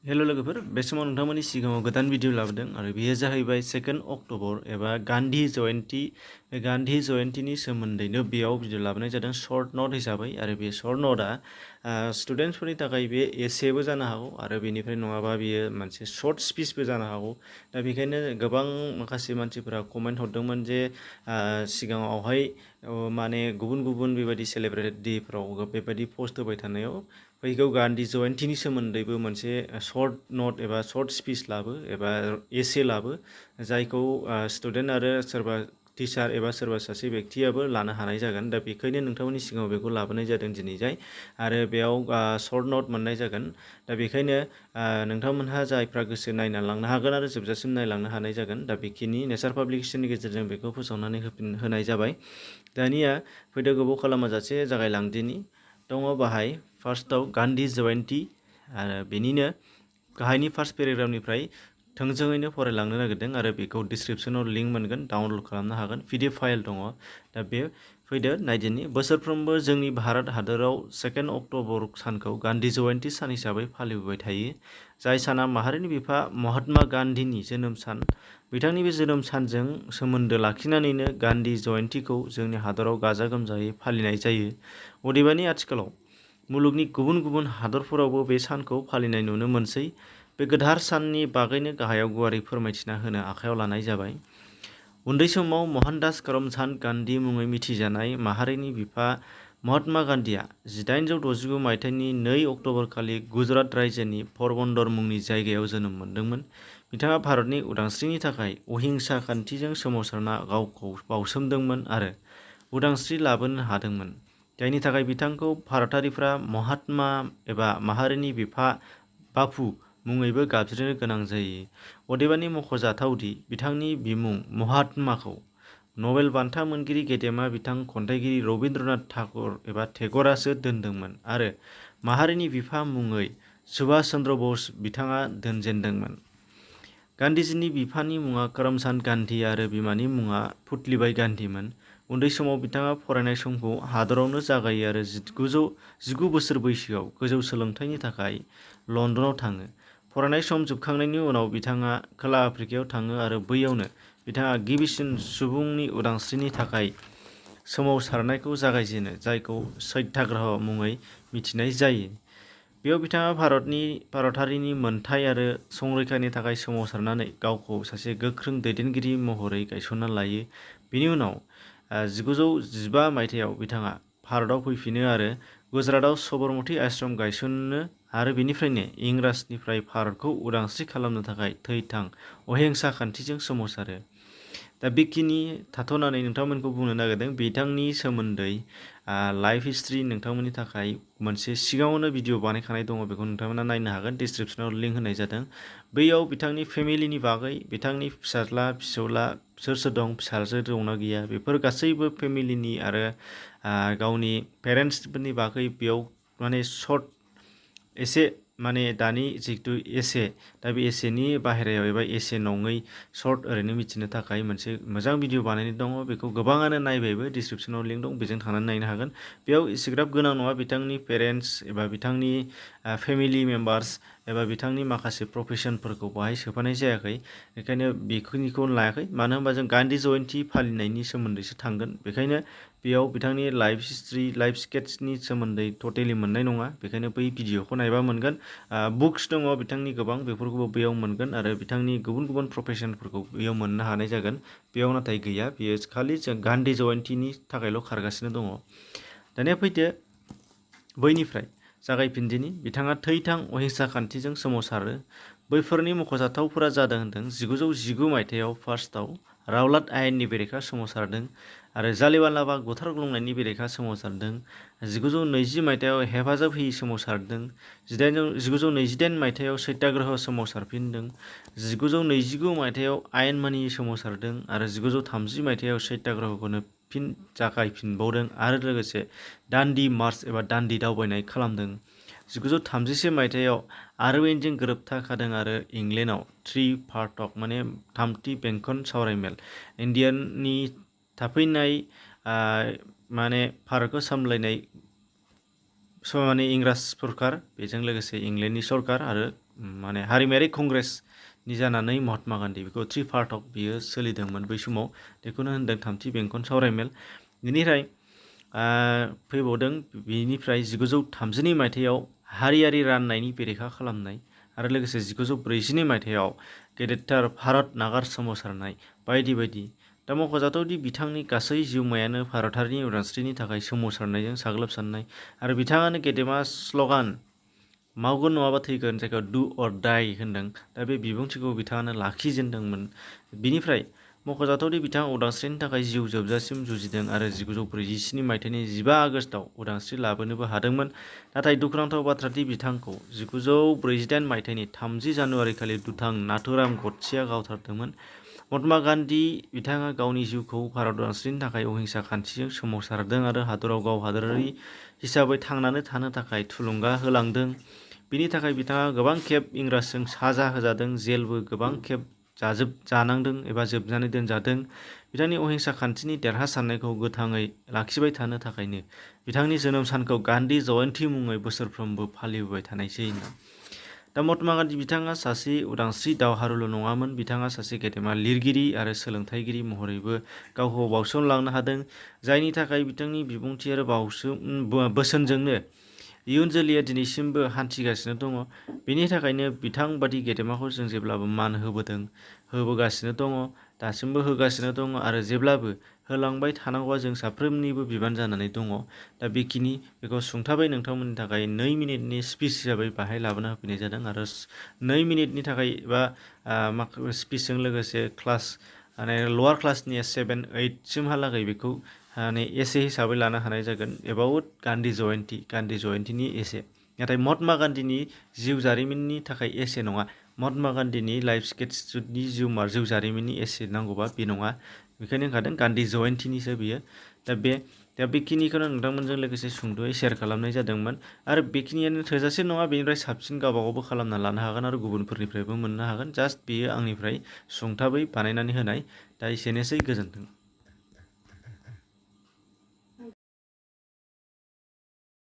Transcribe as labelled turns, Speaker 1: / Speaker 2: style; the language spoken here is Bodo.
Speaker 1: हेलो लोगोफोर बे समाव नोंथांमोननि सिगाङाव गोदान भिडिअ लाबोदों आरो बेयो जाहैबाय 2 अक्ट'बर एबा गान्धी जयन्ती बे गान्धी जयन्तीनि सोमोन्दैनो बेयाव भिडिअ लाबोनाय जादों शर्ट नट हिसाबै आरो बे शर्ट नटआ स्टुडेन्टसफोरनि थाखाय बे एसेबो जानो हागौ आरो बेनिफ्राय नङाबा बेयो मोनसे शर्ट स्पिचबो जानो हागौ दा बेखायनो गोबां माखासे मानसिफोरा कमेन्ट हरदोंमोन जे सिगाङावहाय माने गुबुन गुबुन बेबायदि सेलेब्रेटेड डेफ्राव बेबायदि पोस्ट होबाय थानायाव फैगौ गान्धी जयन्तीनि सोमोन्दैबो मोनसे शर्ट नट एबा शर्ट स्पिच लाबो एबा एसे लाबो जायखौ स्टुडेन्ट आरो सोरबा टिचार एबा सोरबा सासे व्यक्तियाबो लानो हानाय जागोन दा बेखायनो नोंथांमोननि सिगाङाव बेखौ लाबोनाय जादों दिनैजाय आरो बेयाव शर्ट नट मोननाय जागोन दा बेखायनो नोंथांमोनहा जायफ्रा गोसो नायना लांनो हागोन आरो जोबजासिम नायलांनो हानाय जागोन दा बेखिनि नेचार पाब्लिकेसननि गेजेरजों बेखौ फोसावनानै होनाय जाबाय दानिया फैदो गोबाव खालामाजासे जागायलांदिनि दङ बाहाय फार्स्टआव गान्धी जयन्ती आरो बेनिनो गाहायनि फार्स्ट पेराग्राफनिफ्राय थोंजोङैनो फरायलांनो नागिरदों आरो बेखौ डिसक्रिपसनाव लिंक मोनगोन डाउनलड खालामनो हागोन PDF फाइल दङ दा बे फैदो नायदिनि बोसोरफ्रोमबो जोंनि भारत हादराव 2 अक्ट'बर सानखौ गान्धी जयन्ती सान हिसाबै फालिबोबाय थायो जाय साना माहारिनि बिफा महात्मा गान्धीनि जोनोम सान बिथांनि बे जोनोम सानजों सोमोन्दो लाखिनानैनो गान्धी जयन्तीखौ जोंनि हादराव गाजा गोमजायै फालिनाय जायो अदेबानि आथिखालाव मुलुगनि गुबुन गुबुन हादरफोरावबो बे सानखौ फालिनाय नुनो मोनसै बे गोथार साननि बागैनो गाहायाव गुवारै फोरमायथिना होनो आखायाव लानाय जाबाय उन्दै समाव मोहनदास करमचान्द गान्धी मुङै मिथिजानाय माहारिनि बिफा महात्मा गान्धीआ 1869 मायथाइनि 2 अक्ट'बर खालि गुजरात रायजोनि परबन्दर मुंनि जायगायाव जोनोम मोनदोंमोन बिथाङा भारतनि उदांस्रिनि थाखाय अहिंसा खान्थिजों सोमावसारना गावखौ बाउसोमदोंमोन आरो उदांस्रि लाबोनो हादोंमोन जायनि थाखाय बिथांखौ भारतारिफ्रा महात्मा एबा माहारिनि बिफा बापु मुङैबो गाबज्रिनो गोनां जायो अदेबानि मख'जाथावदि बिथांनि बिमुं महात्माखौ नबेल बान्था मोनगिरि गेदेमा बिथां खन्थाइगिरि रबीन्द्रनाथ ठाकुर एबा टेगरासो दोनदोंमोन आरो माहारिनि बिफा मुङै सुभाष चन्द्र बस बिथाङा दोनजेनदोंमोन गान्धीजीनि बिफानि मुङा करमचान्द गान्धी आरो बिमानि मुङा पुतलीबाई गान्धीमोन उन्दै समाव बिथाङा फरायनाय समखौ हादरावनो जागायो आरो 19 बोसोर बैसोआव गोजौ सोलोंथाइनि थाखाय लन्दनाव थाङो फरायनाय सम जोबखांनायनि उनाव बिथाङा खोला आफ्रिकायाव थाङो आरो बैयावनो बिथाङा गिबिसिन सुबुंनि उदांस्रिनि थाखाय सोमावसारनायखौ जागायजेनो जायखौ सत्याग्रह मुङै मिथिनाय जायो बेयाव बिथाङा भारतारिनि मोनथाय आरो संरैखानि थाखाय सोमावसारनानै गावखौ सासे गोख्रों दैदेनगिरि महरै गायसनना लायो बेनि उनाव 1915 मायथाइयाव बिथाङा भारताव फैफिनो आरो गुजरातआव सबरमती आश्रम गायसनो आरो बेनिफ्रायनो इंराजनिफ्राय भारतखौ उदांस्रि खालामनो थाखाय थै-थां अहिंसा खान्थिजों सोमावसारो दा बेखिनि थाथ'नानै नोंथांमोनखौ बुंनो नागिरदों बिथांनि सोमोन्दै लाइफ हिस्ट्रि नोंथांमोननि थाखाय मोनसे सिगाङावनो भिडिअ बानायखानाय दङ बेखौ नोंथांमोना नायनो हागोन डिसक्रिपसनाव लिंक होनाय जादों बैयाव बिथांनि फेमिलिनि बागै बिथांनि फिसाज्ला फिसौला सोर दं फिसाजो दंना गैया बेफोर गासैबो फेमिलिनि आरो गावनि पेरेन्टसफोरनि बागै बेयाव माने सर्ट एसे माने दानि जितु एसे दा बे एसेनि बाहेरायाव एबा एसे नङै सर्ट ओरैनो मिथिनो थाखाय मोनसे मोजां भिडिअ बानायनाय दङ बेखौ गोबाङानो नायबायबो डिसक्रिपसनाव लिंक दं बेजों थांनानै नायनो हागोन बेयाव एसेग्राब गोनां नङा बिथांनि पेरेन्टस एबा बिथांनि फेमिलि मेम्बार्स एबा बिथांनि माखासे प्रफेसनफोरखौ बाहाय सोफानाय जायाखै बेखायनो बेखिनिखौ लायाखै मानो होनबा जों गान्धी जयन्ती फालिनायनि सोमोन्दैसो थांगोन बेखायनो बेयाव बिथांनि लाइफ हिस्ट्रि लाइफ स्केट्सनि सोमोन्दै टटेलि मोननाय नङा बेखायनो बै भिडिअखौ नायबा मोनगोन बुक्स दङ बिथांनि गोबां बेफोरखौबो बेयाव मोनगोन आरो बिथांनि गुबुन गुबुन प्रफेसनफोरखौ बेयाव मोननो हानाय जागोन बेयाव नाथाय गैया बेयो खालि जों गान्धी जयन्तीनि थाखायल' खारगासिनो दङ दानिया फैदो बैनिफ्राय जागायफिनदिनि बिथाङा थै-थां अहिंसा खान्थिजों सोमावसारो बैफोरनि मख'जाथावफोरा जादों होनदों 1919 मायथाइयाव फार्स्टआव रावलाट आयेननि बेरेखा सोमावसारदों आरो जालियानवाला बाग बुथारग्लुंनायनि बेरेखा सोमावसारदों 1920 मायथाइयाव हेफाजाब होयि सोमावसारदों 1928 मायथाइयाव सत्याग्रह सोमावसारफिनदों 1929 मायथाइयाव आयेन मानियै सोमावसारदों आरो 1930 मायथाइयाव सत्याग्रहखौनो फिन जागायफिनबावदों आरो लोगोसे दान्डी मार्च एबा दान्डी दावबायनाय खालामदों 1931 मायथाइयाव आरवेनजों गोरोबथाखादों आरो इंलेन्डआव त्रिपार्टक माने थामथि बेंखन सावरायमेल इन्डियानि थाफैनाय माने भारतखौ सामलायनाय माने इंराज सरकार बेजों लोगोसे इंलेन्डनि सरकार आरो माने हारिमायारि कंग्रेसनि जानानै महात्मा गान्धी बेखौ त्रिपार्टक बियो सोलिदोंमोन बै समाव बेखौनो होनदों थामथि बेंखन सावरायमेल। बेनिफ्राय फैबावदों बेनिफ्राय 1932 मायथाइयाव हारियारि राननायनि बेरेखा खालामनाय आरो लोगोसे 1942 मायथाइयाव गेदेरथार भारत नागार सोमावसारनाय बायदि बायदि। दा मख'जाथावदि बिथांनि गासै जिउमायानो भारतारिनि उदांस्रिनि थाखाय सोमावसारनायजों साग्लोबसारनाय आरो बिथाङानो गेदेमा स्ल'गान मावगोन नङाबा थैगोन जायखौ डु अर डाइ होनदों। दा बे बिबुंथिखौ बिथाङानो लाखिजेनदोंमोन। बिनिफ्राय मख'जाथावदि बिथाङा उदांस्रिनि थाखाय जिउ जोबजासिम जुजिदों आरो 1947 मायथाइनि 15 आगस्टआव उदांस्रि लाबोनोबो हादोंमोन। नाथाय दुखुनांथाव बाथ्रादि बिथांखौ 1948 मायथाइनि 30 जानुवारि खालि दुथां नाथुराम गडसेआ गावथारदोंमोन। महात्मा गान्धी बिथाङा गावनि जिउखौ भारत उदांस्रिनि थाखाय अहिंसा खान्थिजों सोमावसारदों आरो हादराव गाव हादरारि हिसाबै थांनानै थानो थाखाय थुलुंगा होलांदों। बिनि थाखाय बिथाङा गोबां खेब इंराजजों साजा होजादों, जेलबो गोबां खेब जानांदों एबा जोबनानै दोनजादों। बिथांनि अहिंसा खान्थिनि देरहासारनायखौ गोथाङै लाखिबाय थानो थाखायनो बिथांनि जोनोम सानखौ गान्धी जयन्ती मुङै बोसोरफ्रोमबो फालिबोबाय थानायसै। दा महात्मा गान्धी बिथाङा सासे उदांस्रि दावहारुल' नङामोन, बिथाङा सासे गेदेमा लिरगिरि आरो सोलोंथाइगिरि महरैबो गावखौ बाउसोमलांनो हादों, जायनि थाखाय बिथांनि बिबुंथि आरो बोसोनजोंनो इयुन जोलैया दिनैसिमबो हान्थिगासिनो दङ। बेनि थाखायनो बिथां बादि गेदेमाखौ जों जेब्लाबो मान होबोगासिनो दङ, दासिमबो होगासिनो दङ आरो जेब्लाबो होलांबाय थानांगौआ जों साफ्रोमनिबो बिबान जानानै दङ। दा बेखौ सुंथाबै नोंथांमोननि थाखाय 2 मिनिटनि स्पिच हिसाबै बाहाय लाबोना होफैनाय जादों आरो 2 मिनिटनि थाखाय एबा स्पिचजों लोगोसे क्लास माने लवार क्लासनि 7, 8 सिमहालागै बेखौ एसे हिसाबै लानो हानाय जागोन। एबाउट गान्धी जयन्तीनि एसे। नाथाय महात्मा गान्धीनि जिउ जारिमिननि थाखाय एसे नङा। महात्मा गान्धीनि लाइफ स्केट्सनि जिउ जारिमिननि एसे नांगौबा बे नङा। बेखायनो होनखादों गान्धी जयन्तीनिसो बियो। दा बेखिनिखौनो नोंथांमोनजों लोगोसे सुंद'यै शेयार खालामनाय जादोंमोन आरो बेखिनियानो थोजासे नङा, बेनिफ्राय साबसिन गावबागावबो खालामना लानो हागोन आरो गुबुनफोरनिफ्रायबो मोननो हागोन। जास्ट बेयो आंनिफ्राय सुंथाबै बानायनानै होनाय। दा एसेनोसै, गोजोन्थों।